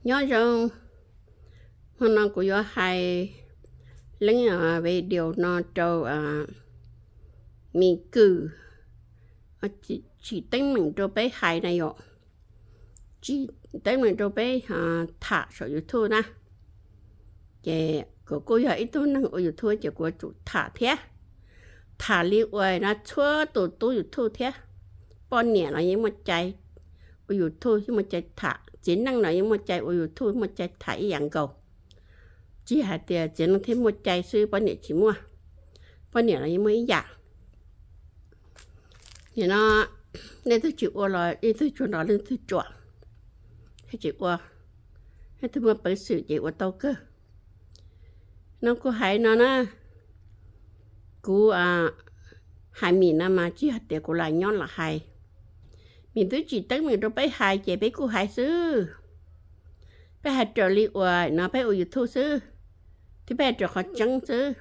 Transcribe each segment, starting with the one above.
Nyob zoo, hmo no kuv yuav hais leej video no rau Mim Kwm, tsim teeb meem rau peb hais na yom, tsim teeb meem rau peb tham saum YouTube na. Ces kuv kuj yog ib tug neeg ua YouTube ces kuv yuav tsum tham thiab. Tham li uas no txhua tus tub YouTube thiab, poj niam los yeej muaj cai ua YouTube, yeej muaj cai tham, txiv neej los yeej muaj cai ua YouTube, muaj cai tham ib yam nkaus. Tsis hais tias txiv neej thiaj muaj cai xwb, poj niam tsis muaj, poj niam los yeej muaj ib yam. Nim no leej twg tsis ua los leej twg tsuas nrog leej twg ruam, thiaj tsis ua. Leej twg muaj peev xwm ces ua tau kawg. No kuv hais no na, kuv hais Mim no mas tsis yog tias kuv lam nyob lam hais. Mim twb tsim teeb meem rau peb hais ces peb kuj hais xwb. Peb hais raws li uas no peb ua YouTube xwb, thiab peb hais raws qhov tseeb xwb.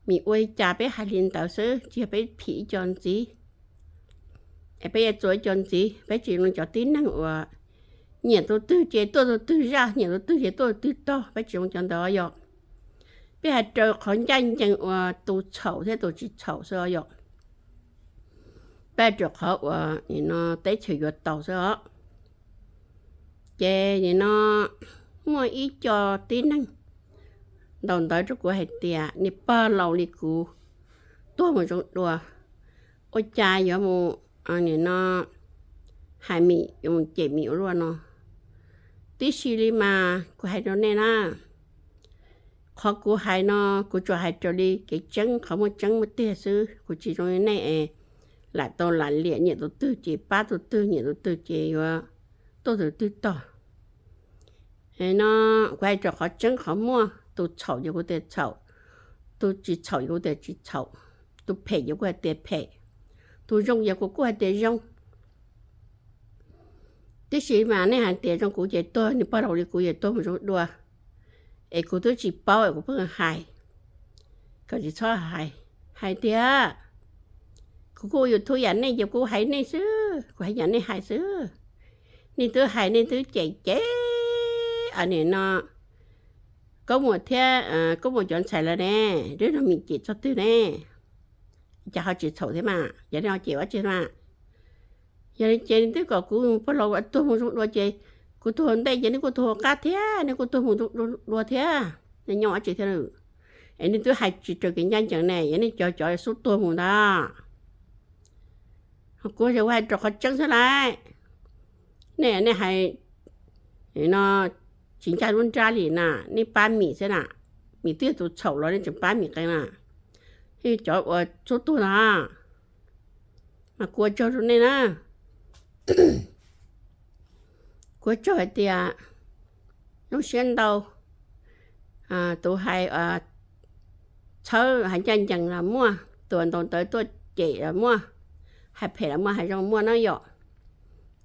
Mim ua li cas peb hais li ntawd xwb, tsis yog peb phim ib co ntxiv es peb yuav txuas ib co ntxiv. Peb tsis zoo li cov tib neeg uas nyiam tus twg ces tuaj tus twg zaj, nyiam tus twg ces tuaj tus twg tog, peb tsis zoo cov ntawd yom. Peb hais raws qhov ncaj ncees uas tus txhaum thiab tus tsis txhaum xwb os yom. Peb hais raws qhov uas nim no teb chaws yuav tau xwb os. Ces nim no muaj ib co tib neeg ntaus ntawv rau kuv hais tias niag pog laus li kuv tuag mus zoo dua, ua cas yuav mus nim no hais Mim, yuav mus cem Mim ua luaj no. Tib si li mas kuv hais rau nej na, qhov kuv hais no kuv tsuas hais raws li kev tseeb, qhov muaj tseeb muaj tiag xwb. Kuv tsis zoo li nej es lam tau lam liam, nyiam tus twg ces pab tus twg, nyiam tus twg ces yuav tuaj tus twg tog. No kuv hais raws qhov tseeb qhov muaj, tus txhaum ces kuv tias txhaum, tus tsis txhaum ces kuv tias tsis txhaum, tus phem ces kuv hais tias phem, tus zoo ces kuv kuj hais tias zoo. Tib si mas nej hais tias zoo kuv ces tuag, niag pog laus li kuv ces tuag mus zoo dua, es kuv twb tsis paub es kuv pheej hais, kom tsis txhob hais. Hais tias kuv kuj ua YouTube yam nej ces kuv hais nej xwb, kuv hais yam nej hais xwb. Nej twb hais nej twb cem cem nim no Kaub Muas thiab Kaub Muas cov ntxhais lawm ne, twb nrog Mim cem txog twg ne? Cas ho tsis txhaum thiab mas, yog nej ho cem ua tsi mas? Yog li ces nej twb kom kuv pog laus tuag mus zoo dua ces kuv tuag ua ntej ces nej kuj tuag ua qab thiab, nej kuj tuag mus zoo dua thiab, nej nyob ua tsi thiab lawm? Es nej twb hais tsis raws kev ncaj ncees ne, yog nej cov cov xub tuag mus ntag. Kuv yog kuv hais raws qhov tseeb xwb lauj. Nej, nej hais no tsis ncaj lub nrab li na, nej pab Mim xwb na. Mim twb yog tus txhaum los nej tseem pab Mim qees na. Cov uas xub tuag no mas kuv ua tsaug rau nej na. Kuv ua tsaug hais tias zoo siab ntau, tus hais txhawb hais ncaj ncees los muaj, tus ntaus ntawv tuaj cem los muaj, hais phem los muaj, hais zoo muaj na yom.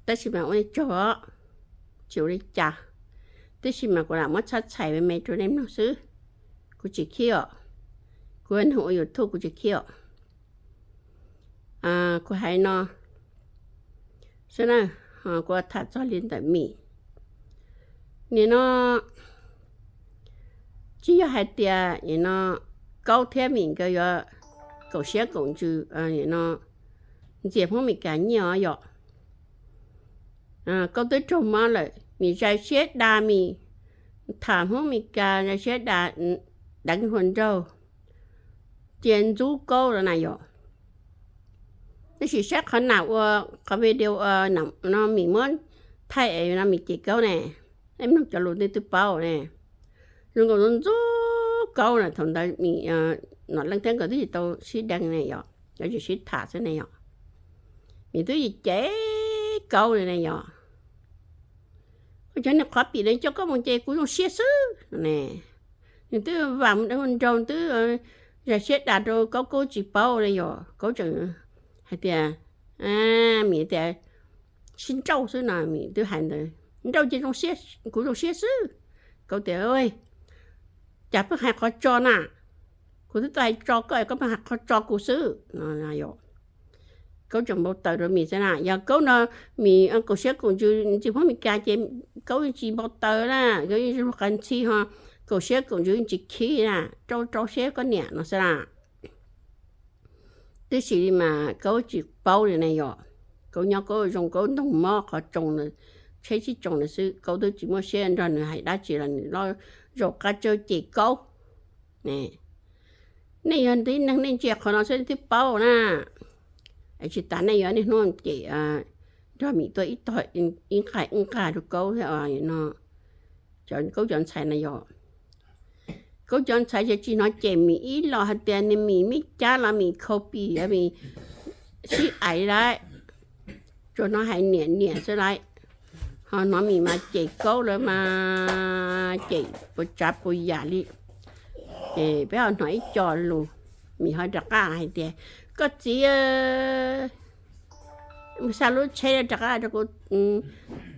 Tab sis mas ua tsaug os, tsis ua li cas. Tab sis mas kuv lam muab txhab txhais me me rau nej mloog xwb, kuv tsis khib os. Kuv yog neeg ua YouTube kuv tsis khib os. Kuv hais no xwb na, kuv tham txog li ntawm Mim. Nim no tsis yog hais tias nim no Kaub thiab Mim nkawd yuav kaum siab kaum ntsws nim no ntxias Hmoob Mes Kas nyiaj os yom. Kaub twb raug mob lawm, Mim zais siab das, Mim tham Hmoob Mes Kas zais siab das, deev hluas nraug, cia ntxub Kaub no na yom. Tab sis saib qhov nam ua, qhov video no Mim muab thaij es no Mim cem Kaub ne, nej mloog cov lus nej twb paub ne. Zoo nkaus ntxub Kaub na, thaum ntawd Mim, Nom Leej thiab nkawd twb tsis tau sib deev ne yom, nkawd tsis sib tham xwb ne yom. Mim twb cem Kaub li ne yom. Ua cov niag qhov pim no coj koj mus ces kuv zoo siab xwb ne. Nws twb vam mus deev hluas nraug, twb zais siab das rau Kaub, Kaub tsis paub li yom. Kaub tseem hais tias Mim tias sib nrauj xwb no, Mim twb hais ntawd, nrauj ces kuv zoo siab xwb. Kaub tias cas pheej hais qhov tso na, kuv twb tau hais tso koj, koj pheej hais qhov tso kuv xwb no. Kaub tseem npau taws rau Mim xwb na, yog Kaub no Mim kaum siab kaum ntsws ntxias Hmoob Mes Kas ces Kaub yeej tsis npau taws na, Kaub yeej ua qas ntxhi ho, koom siab koom ntsws yeej tsis khib na, rau rau siab koj niam no xwb na. Tab sis li mas Kaub tsis paub li ne yom. Kaub nyob Kaub zoo Kaub ntoog mob qhov tsoo, tsheb sib tsoo ntawd xwb, Kaub twb tsis muaj siab nrog nws hais dab tsi los nws loj zaum qab tsawg cem Kaub. Nej yog tib neeg nej ntsia qhov no xwb nej twb paub na. Tsis tas nej yog niaj hnub cem nrog Mim tuaj ib tog ib nqag ib nqag rau Kaub thiab no. Kaub cov ntxhais na yog, Kaub cov ntxhais ces tsis hnov cem Mim ib los hais tias nws Mim me cab los Mim khau pim, Mim sib aim lawm, tsuas hnov hais niam niam xwb lawm. Ho hnov Mim mas cem Kaub lawm mas cem puas tsav puas yam li. Ces peb ho hnov ib co lus, Mim ho rov qab hais tias, koj txiv, xa lub tsheb rov qab rau kuv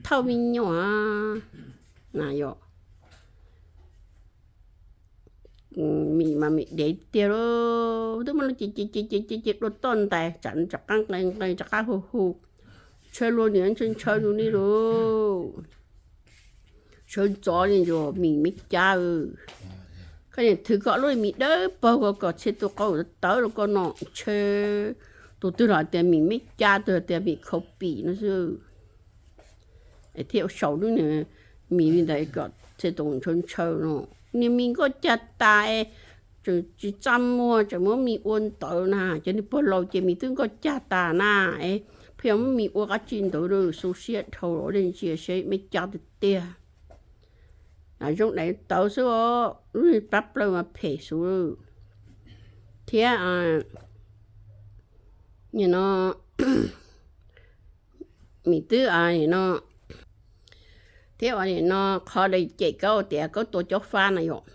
thauj me nyuam na yom. Mim mas Mim dev tiag lauj, twb muab lub ces ces ces ces ces dua toj ntais, tsam rov qab nqe nqe rov qab hu hu, ntshaw luag niam ntshaw ntshaw zus li lauj. Sawv ntxov li ntsuas Mim me cab. Koj niam thwm koj lub Mim dawb paug ko kom txhia tus qau tawv rau koj no ntshe, tus twg los tias Mim me cab, tus tias Mim khau pim no xwb. Thiaj sau lub niag Mim li ntawd kom txhia tus ntshaw ntshaw no. Niag Mim nkauj cag tas es tseem tsis txaj muag tseem muab Mim ua ntawd na, cov niag pog laus ces Mim twb nkauj cag tas na, es pheej yog muab Mim ua qab tsi ntawd xu siab dhau los ntsia seb me cab tiag tiag. Zoo dais tawv xwb os, lub niag plab plaws mas phem xwb. Thiab no Mim twb no, thiab ua li no, qhov lawv cem Kaub tias Kaub tua Caub Fab na yom,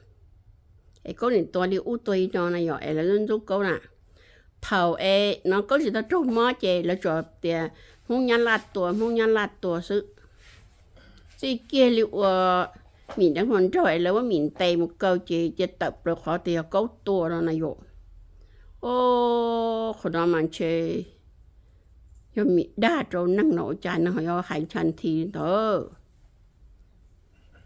es Kaub niam tua li ub tua li no na yom, es lawv ntxub Kaub na. Thaum es no Kaub tsis tau raug mob ces lawv tsuas tias Hmoob Nyab Laj tua, Hmoob Nyab Laj tua xwb. Txij kiag li uas Mim deev hluas nraug es lawv muab Mim ntes mus kaw ces cia tawm plaws qhov tias yog Kaub tua no na yom. Au, qhov no mas ntshe yog Mim dag rau neeg no ua cas neeg ho yuav hais ncha nthi li ntawd.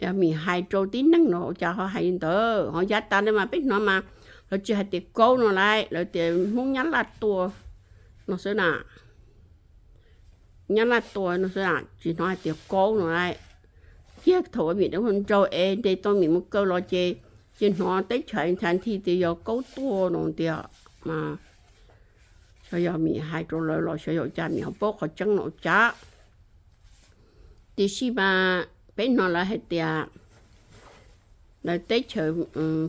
Yog Mim hais rau tib neeg no ua cas ho hais li ntawd, ho yav tas li mas peb hnov mas lawv tsis hais tias Kaub no lawm, lawv tias Hmoob Nyab Laj tua no xwb na. Nyab Laj tua no xwb na, tsis hnov hais tias Kaub no lawm. Kiag thaum uas Mim deev hluas nraug es ntes tau Mim mus kaw los ces, ces hnov teb chaws ncha nthi tias yog Kaub tua no tiag mas, xyov yog Mim hais rau lawv los xyov yog ua cas Mim ho paub qhov tseeb no ua cas. Tiam sis mas peb hnov lawv hais tias, lawv teb chaws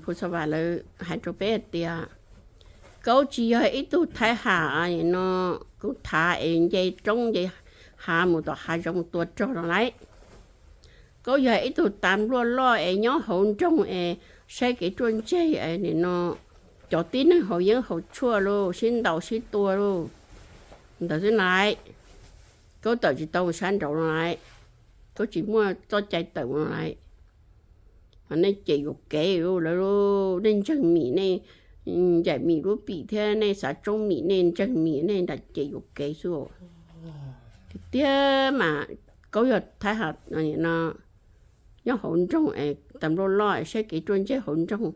Phu Xa Vam lawv hais rau peb hais tias Kaub tsis yog ib tug thaib ham no, kuv thav es nce roob nce hav mus tom hav zoov mus tua rog no lawm. Kaub yog ib tug tas npluaj loj es nyob hauv nroog es saib kev ruaj ntseg no, cov tib neeg haus yeeb haus tshuaj lauj, sib ntaus sib tua lauj, ntawd xwb na. Kaub tawm tsis tau mus sab nraud no lawm, Kaub tsis muaj txoj cai tawm mus no lawm. Mas nej cem yuam kev lawm, nej ntseeg Mim, nej ncaim Mim lub pim thiab nej xav tsoob Mim, nej ntseeg Mim, nej nram cem yuam kev xwb. Tiag tiag mas Kaub yog thaib ham no, nyob hauv nroog es tas npluaj loj es saib kev ruaj ntseg hauv nroog,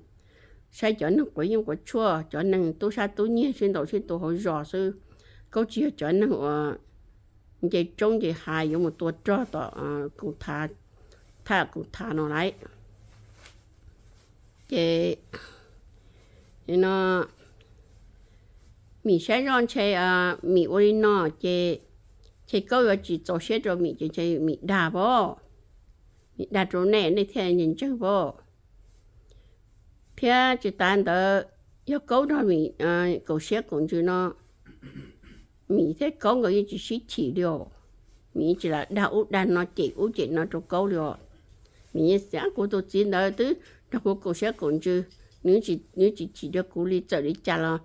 saib cov neeg quav yeeb quav tshuaj, cov neeg tub sab tub nyiag sib ntaus sib tua hauv zos xwb. Kaub tsis yog cov neeg uas nce roob nce hav yuav mus tua rog tom koom thav, thaj koom thav no lawm. Ces no Mim saib zoj ntshe Mim ua li no ces, ces Kaub yuav tsis txaus siab rau Mim ces ntshe Mim dag pab, Mim dag rau nej, nej thiaj ntseeg pab. Thiab tsis tas ntawd, yog Kaub nrog Mim koom siab koom ntsws no, Mim thiab Kaub nkawd yeej tsis sib chim li os. Mim yeej tsis lam dag ub dag no cem ub cem no rau Kaub li os. Mim yeej xav kuv tus txiv ntawd twb nrog kuv koom siab koom ntsws, nws tsis chim rau kuv li, txawm li cas los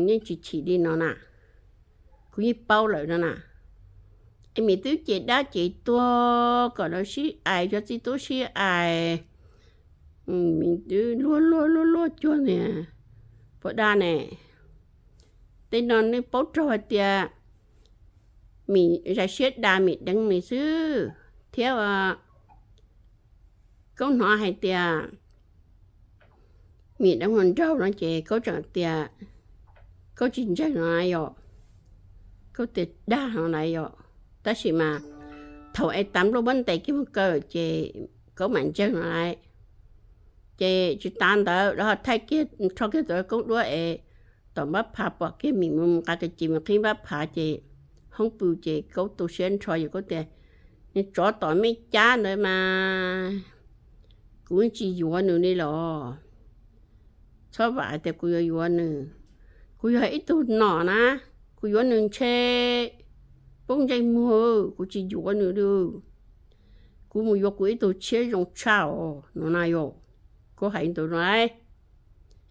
yeej tsis chim li no na. Kuv yeej paub lawm no na. Es Mim twb cem dab cem tuag kom lawv sib aim, cov txiv tub sib aim, Mim twb luag luag luag luag cuag niag puas dag ne. Tej no nej paub raug hais tias Mim zais siab dag Mim deev Mim xwb, thiab Kaub hnov hais tias Mim deev hluas nraug no ces Kaub tseem tias, Kaub tsis ntseeg no na yom, Kaub tias dag no na yom. Tab sis mas thaum es tas npluaj muab ntes kiag mus kaw ces Kaub mam ntseeg no lawm. Ces tsis tas ntawd lawv ho thaij kiag, rho kiag tus Kaub duab es tom npab phav pom kiag Mim mus nqa kiag ces mus qhib npab phav ces hoob pw ces Kaub tu siab nrho yom, Kaub tias, Niag tsov tom me cab ntawd mas kuv tsis yuav nws li los. Txhob vam tias kuv yuav yuav nws. Kuv yog ib tug nom na, kuv yuav nws ntshe poob ntsej muag, kuv tsis yuav nws li. Kuv mus yuav kuv ib tug tshiab zoo tshaj os no na yom. Kaub hais li ntawd no,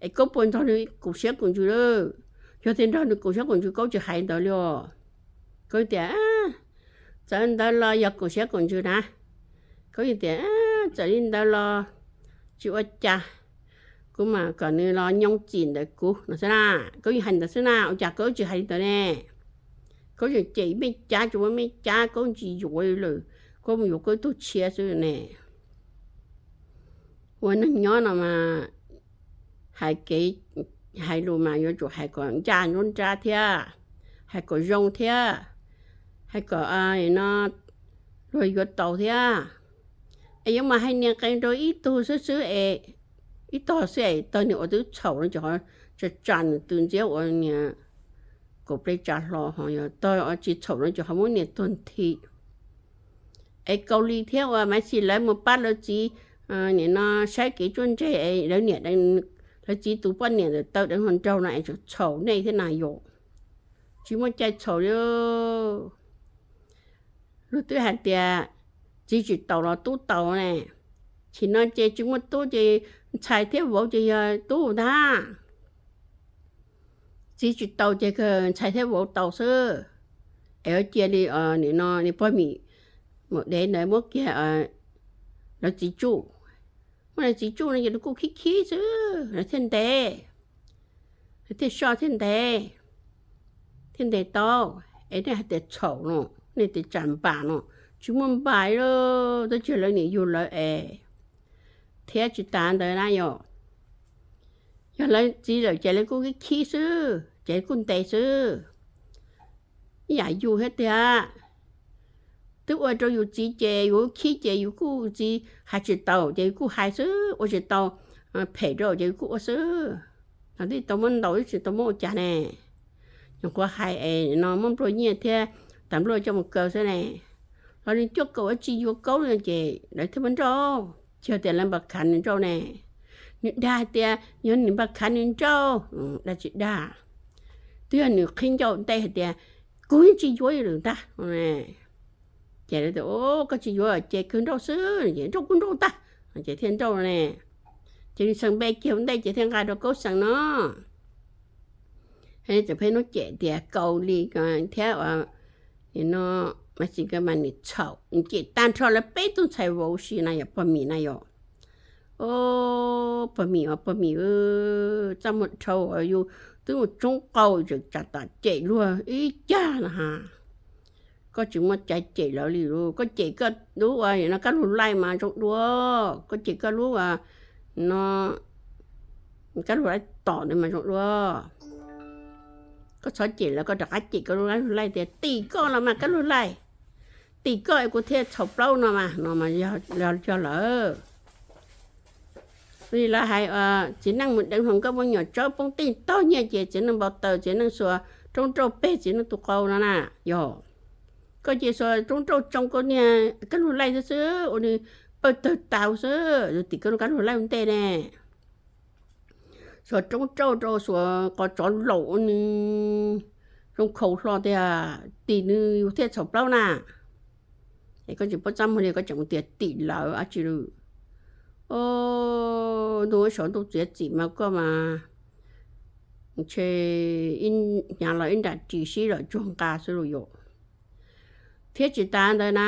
es Kaub puas nrog nws koom siab koom ntsws lawm? Yog tias nrog nws koom siab koom ntsws Kaub tsis hais ntawd li os. Kaub tias, Txawm ntawd los yog koom siab koom ntsws na. Kaub tias, Txawm li ntawd los tsis ua cas, kuv mam kom nws los nyoo txim ntawm kuv no xwb na. Kaub yeej hais ntawd xwb na, ua cas Kaub tsis hais li ntawd ne? Kaub tseem cem me cab, tsis muaj me cab, Kaub tsis yuav li lawm, Kaub mus yuav Kaub ib tug tshiab xwb ne. Ua neeg nyob no mas hais kev hais lus mas yuav tsum hais kom ncaj nruab nrab thiab, hais kom zoo thiab, hais kom no luag yuav tau thiab. Es yuav mas hais nias qees rau ib tug xwb xwb es, ib tog xwb es tog niag uas twb txhaum no ces ho tsa tsa nws tw ntxiab ua niag kaum plej tsa hlo, ho yog tog tsis txhaum no ces ho muab nias tuag nthi. Es Kaus Lis thiab uas Maiv Xis lawv mus pab lawv txiv nim no saib kev tsuaj ntseg es lawv niam, lawv txiv tus poj niam ntawm taw deev hluas nraug no es tseem txhaum nej thiab na yom. Tsis muaj cai txhaum li. Luag twb hais tias txiv tsis taus los tub taus ne. Chim no ces tsis muaj tub ces ntxhais thiab vauv ces yog tub ntag. Txiv tsis taus ces ntxhais thiab vauv taus xwb. Es yuav cia li nim no niag pog Mim mus dev ntawd muab kiag lawv txiv tsuj. Muab lawv txiv tsuj no ces lawv kuj khib khib xwb lawv thiaj ntes, lawv thiaj soj thiaj ntes, thiaj ntes tau. Es nej hais tias txhaum no, nej tias tsam npam no, tsis muaj npam li, twb tsis yog lawv niam yug lawv es. Thiab tsis tas ntawd na yom, yog lawv txiv lawm ces lawv kuj khib xwb ces kuj ntes xwb. Ib yam yus thiab tiag, twb ua rau yus txiv ces yus khib ces yus kuj, txiv hais tsis tau ces yus kuj hais xwb, ua tsis tau phem rau ces yus kuj ua xwb. Twb tau muab ntaus twb tsis tau muab ua cas ne. Nyuam qhuav hais es no muab nplua nyiaj thiab tas nplua coj mus kaw xwb ne. Los nws cuaj kaum tsis yuav Kaub no ces lawv thiaj muab nrauj, tsis yog tias lawv npaj khav nws nrauj ne. Nws dag hais tias yog nws npaj khav nws nrauj, dag tsis dag. Twb yog nws qhib ncauj ntej hais tias kuv yeej tsis yuav lawm ntag. Ces lawv tias koj tsis yuav ces kawg nrauj xwb, ces nrauj kuj nrauj tag, ces thiaj nrauj ne. Ces nws xeem npe kiag ua ntej ces thiaj nqa rau Kaub xeem no. Txawm pheej hnub cem tias Kaus Lis thiab nim no Maiv Xis nkawd mas nws txhaum, nws cem tag nrho lawv peb tug ntxhais vauv si na yom, pog Mim na yom. Pog Mim os pog Mim, txaj muag dhau, yus twb mus tsoob qau tseem tsam tam cem luag ib cag no ha. Koj tsis muaj cai cem lawv li lauj, koj cem koj lub ua no kab lug laij mas zoo dua, koj cem koj lub ua no kab lug laij tom ntawd mas zoo dua. Koj txhob cem lawv, koj rov qab cem koj lub kab lug laij tias tim koj los mas kab lug laij, tim koj es kuv thiaj txhaum plaub no mas, no mas yog lawm. Li lawv hais txiv neej mus deev hluas nkauj muaj nyuam tsaub poob tej tog nyiaj ces txiv neej npau taws, txiv neej xuas roob nrauj peg txiv neej tus qau no na. Yog koj ces xuas roob nrauj tsoo koj niag kab lug laij xwb xwb ua nws pawg tawg tau xwb, yus tim koj lub kab lug laij ua ntej ne. Xuas roob nrauj rau xuas qos tsov laum ua nws zoo khaus hlo tiag, tim nws yus thiaj txhaum plaub na. Es koj tsis paub txaj muag li koj tseem mus tias tim lawv dab tsi lawm. Ntuj, saum ntuj txiav txim mas koj mas ntshe ib hnyav los ib nram ris sib lom tsuag nqa xwb los yom. Thiab tsis tas ntawd na,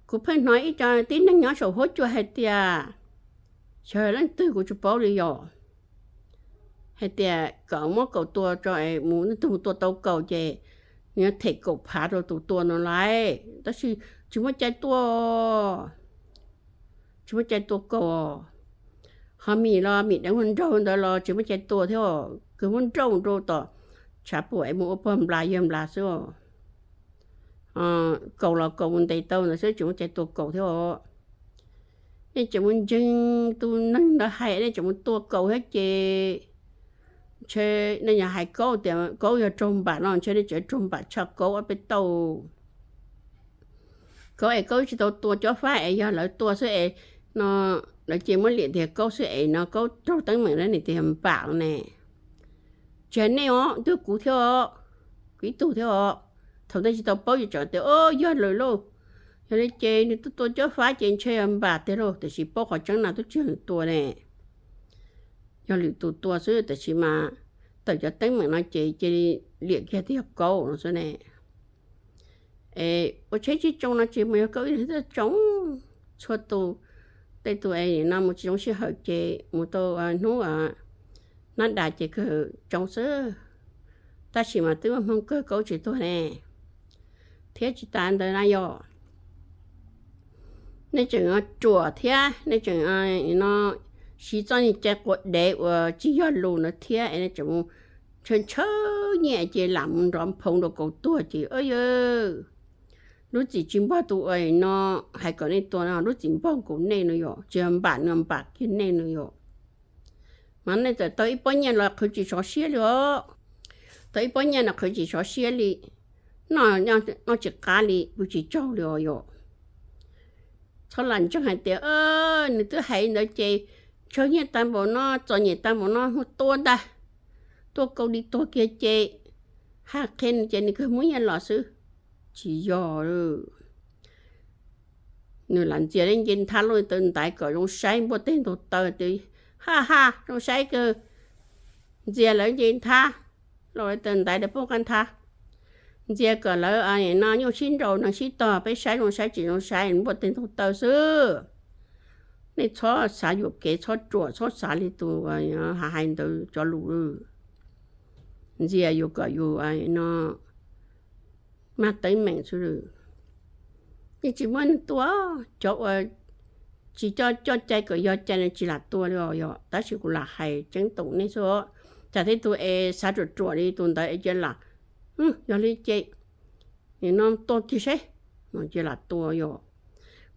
kuv pheej hnov ib co tib neeg nyob saum huab cua hais tias, xyov leej twg kuv tsis paub li yom, hais tias kom muab Kaus tua tso es mus, leej twg mus tua tau Kaus ces nws yuav them kaum phav rau tus tua no lawm, tab sis tsis muaj cai tua. tsis muaj cai tua kaus. Ho mim los mim deev hluas nraug ntawd los tsis muaj cai tua thiab os, kawg muab nrauj rau tom tshav puam es mus ua pog nplas yawg nplas xwb os. Kaus los kaus mus ntes tau ntawd xwb, tsis muaj cai tua kaus thiab os. Nej tseem mus ntseeg tus neeg ntawd hais, nej tseem mus tua kaus thiab ces ntshe nej yog hais Kaub tias Kaub yog raug npam no ntshe nej tseem raug npam tshaj Kaub ob peb tauj. Kaub es Kaub tsis tau tua cob fab es yog lawv tua xwb es no, lawv ces muab liam tias Kaub xwb es no Kaub raug teeb meem na, nej tias yog npam ne. Tsis yog nej os, twb kuv thiab os, kuv ib tug thiab os. Thaum nej tsis tau paub ces tseem tias o yog lawm lauj, yog li ces nws twb tua cob fab ces ntshe yog npam tiag lauj, tiam sis paub qhov tseeb no twb tsis yog nws tua ne. Yog lwm tus tua xwb, tiam sis mas tawm cov teeb meem no ces cia li liam kiag tias yog Kaub no xwb ne. Es ua tsheb tsis tsoo no tsis mus yog Kaub ib leeg thiaj tsoo. Txhua tus, tej tus es no mus tsis zoo sij hawm ces mus tau hnub nab das ces kawg tsoo xwb. Tab sis mas twb muaj hmoo kawg Kaub tsis tuag ne, thiab tsis tas ntawd na yog nej tseem ruam thiab nej tseem no siv txoj niag cai quav dev uas tsis yog lus ntawd thiab es nej tseem mus ntshaw ntshaw nyiaj ces lam mus nrov nphoo rau Kaus tuag ces yawg, lub txim tsis npog tus uas no hais kom nej tua no, lub txim npog nkaus nej no yom, tsis yog npam no npam kiag nej no yom. Mas nej txawm tau ib pob nyiaj los qhwv tsis sov siab li os. Tau ib pob nyiaj no qhwv tsis sov siab li, noj tsis qab li, pw tsis tsaug li os yom. Txhob lam ntseeg hais tias nws twb hais ntawd ces ntshaw nyiaj tag npaum no, txom nyem tag npaum no mus tua ntag, tua Kaus li tuag kiag ces haj qhia nws ces nws kawg muab nyiaj los xwb. Tsis yog. Nws lam ntxias li nce nthab loj taw ntaiv kom zoo saib npuaj teg ntug taw tias, ha ha zoo saib kawg, ntxias lawv nce nthab, loj taw ntaiv lawv poob qab nthab, ntxias kom lawv no nyuj sib nraus neeg sib tog, peb saib zoo saib tsis zoo saib npuaj teg ntug taw xwb. Nej txhob xav yuam kev, txhob ruam, txhob xav li tus hais ntawd cov lus. Ntxias yus kom yus no mag teeb meem xwb. Yeej tsis muaj neeg tua, cov uas tsis coj cai kom yog cai no tsis lam tua li os yog, tab sis kuv lam hais tseeb toom nej xwb. Tsam tej tus es xav ruam ruam li tus ntawd es cia lam, yog li ces nim no tua kiag seb, cia lam tua yog.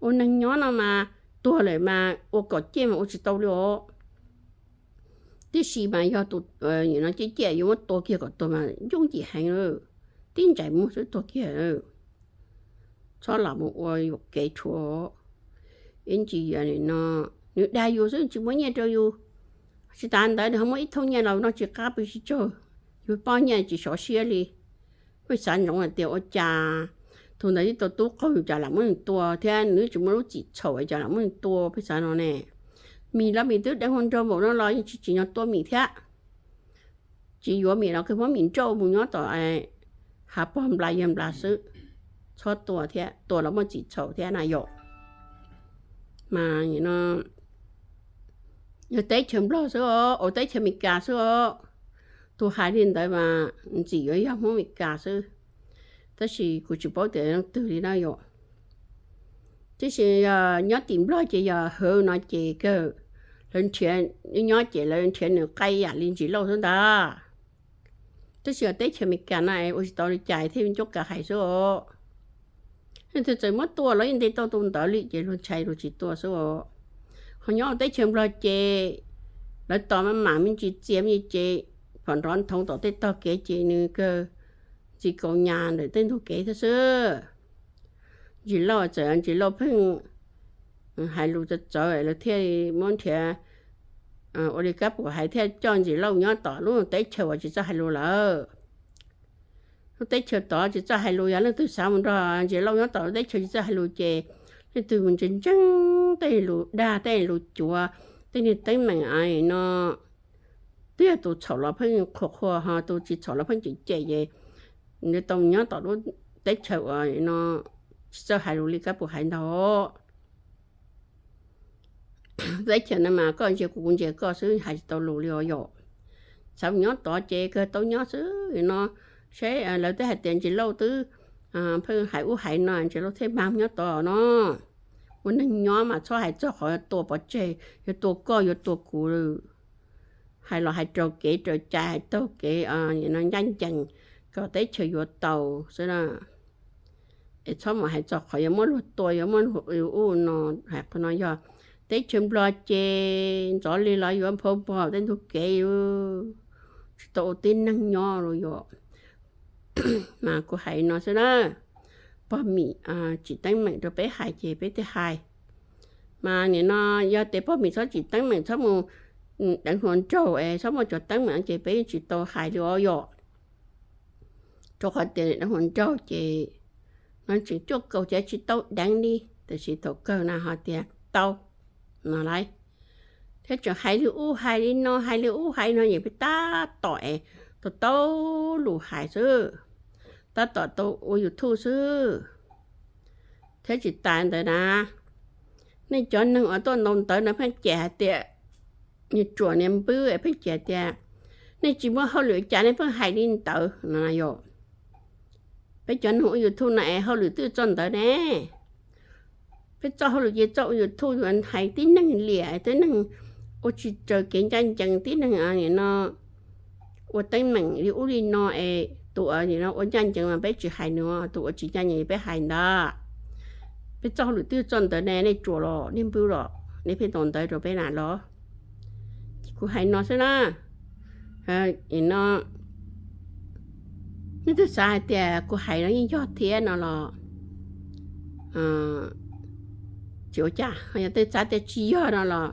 Ua neeg nyob no mas tuag lawm mas ua kom ciaj mas ua tsis tau li os. Tib si mas yog tus no ciaj ciaj yuav muab tua kiag kom tuag mas yooj yim heev, tib ntsais muag xwb tuag kiag. Txhob lam mus ua yuam kev tshuav. Ib ntsis no nws dag yus xwb tsis muab nyiaj rau yus, tsis tas ntawd nws ho muab ib thooj nyiaj los no tsis qab pw tsis tsaug, yus pob nyiaj tsis sov siab li. Peb xav ntsoov hais tias ua cas tus ntawd twb tau tub qaug yus cas lam muab nws tua thiab nws tsis muaj lub txim txhaum cas lam muab nws tua, peb xav no ne. Mim los mim twb deev hluas nraug npaum no los yeej tsis tsim nyog tua mim thiab. Tsis yuav mim los kawg muab mim nrauj mus nyob tom hav pog nplas yawg nplas xwb. Txhob tua thiab, tua los muaj txim txhaum thiab na yom. Mas no yog teb chaws Nplog xwb os, ua teb chaws Amelikas xwb os. Tus hais li ntawd mas ntxim yuav yog Hmoob Amelikas xwb, tab sis kuv tsis paub tias leej twg li na yom. Tab sis yog nyob tim Nplog ces yog hawv no ces kawg, lawv nrhiav, nyob ces lawv nrhiav nws qaij yam li Ntsis Lauj xwb ntag. Tab sis yog teb chaws Amelikas no es ua tsis tau li cas thiaj cuab kav hais xwb os. Leej twg txawm muab tua los yeej ntes tau tus ntawd li ces luag ntshai luag tsis tua xwb os. Ho nyob teb chaws Nplog ces lawv tos maj mam me ntsis txias me ntsis ces phom nrov nthoov tom tej tog kev ces nws kawg ntxi kaus nyas ntawm tej ntug kev thiab xwb. Ntsis Lauj txawm Ntsis Lauj pheej hais lus txawv txawv lawv thiaj muab nrhiav, ua li kab pum hais thiaj coj Ntsis Lauj nyob tom lub teb chaws uas tsis txawj hais lus lawm. Lub teb chaws tod tsis txawj hais lus, yog leej twg xav mus nrog Ntsis Lauj nyob tom lub teb chaws tsis txawj hais lus ces leej twg mus ntseeg ntseeg tej lus dag tej lus cuav, tej niag teeb meem no, twb yog tus txhaum los pheej qhuas qhuas ho tus tsis txhaum los pheej cem cem ces nws tau nyob tom lub teb chaws uas no tsis txawj hais lus li kab pum hais ntag. Teb chaws no mas koj ntsia kuv kuv ntsia koj xwb hais tsis tau lus li os yom. Xav mus nyob tod ces kawg tau nyob xwb no. Saib lawv twb hais tias Ntsis Lauj twb pheej hais ub hais no Ntsis Lauj thiaj mag nyob tod no. Ua neeg nyob mas txhob hais txog qhov tua pov tseg, yuav tua koj yuav tua kuv. Hais los hais raws kev raws cai, hais taug kev ncaj ncees kom teb chaws yuav tau xwb na. Es txhob mus hais txog qhov yuav muab luag tua, yuav muab luag ua ub no. Hais qhov no yog teb chaws Nplog ces ntxov li los yuav nphau npog tej ntug kev, tsis tau ua tib neeg nyob li yom. Mas kuv hais no xwb na. Pog Mim tsim teeb meem rau peb hais ces peb thiaj hais. Mas nim no yog tias pog Mim txhob tsim teeb meem, txhob mus deev hluas nraug es txhob muaj cov teeb meem ces peb yeej tsis tau hais li os yom. Rau qhov tias deev hluas nraug ces no tseem cuaj kaum ces tsis tau deev li, tiam sis thaum kawg na ho tias tau no lawm. Thiab tseem hais li ub hais li no, hais li ub hais li no, yeej peb tab tom es tau tau lus hais xwb, tab tom tau ua YouTube xwb. Thiab tsis tas ntawd na, nej cov neeg uas tuaj ntaus ntawv no pheej cem hais tias, niag ruam niag npwb pheej cem tias, nej tsis muaj hauj lwm cas nej pheej hais li ntawd no yom. Peb cov neeg ua YouTube no es hauj lwm twb txog ntawd ne. Peb txoj hauj lwm ces txoj ua YouTube yuav hais tib neeg liam, tib neeg ua tsis raws kev ncaj ncees, tib neeg no ua teeb meem li ub li no es tus uas nim no ua ncaj ncees mas peb tsis hais nws, tus ua tsis ncaj ncees peb hais ntawd. Peb txoj hauj lwm twb txog ntawd ne, nej ruam los nej npwb los nej pheej ntaus ntawv rau peb na los. Ces kuv hais no xwb na. No nej twb xav hais tias kuv hais no yeej yog thiab no los tsis ua cas, yog twb xav tias tsis yog no los,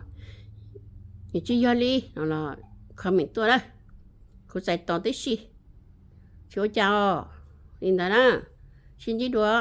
nws tsis yog li no los comment tuaj na, kuv txais tos tib si. Tsis ua cas os, li ntawd na, sib ntsib dua.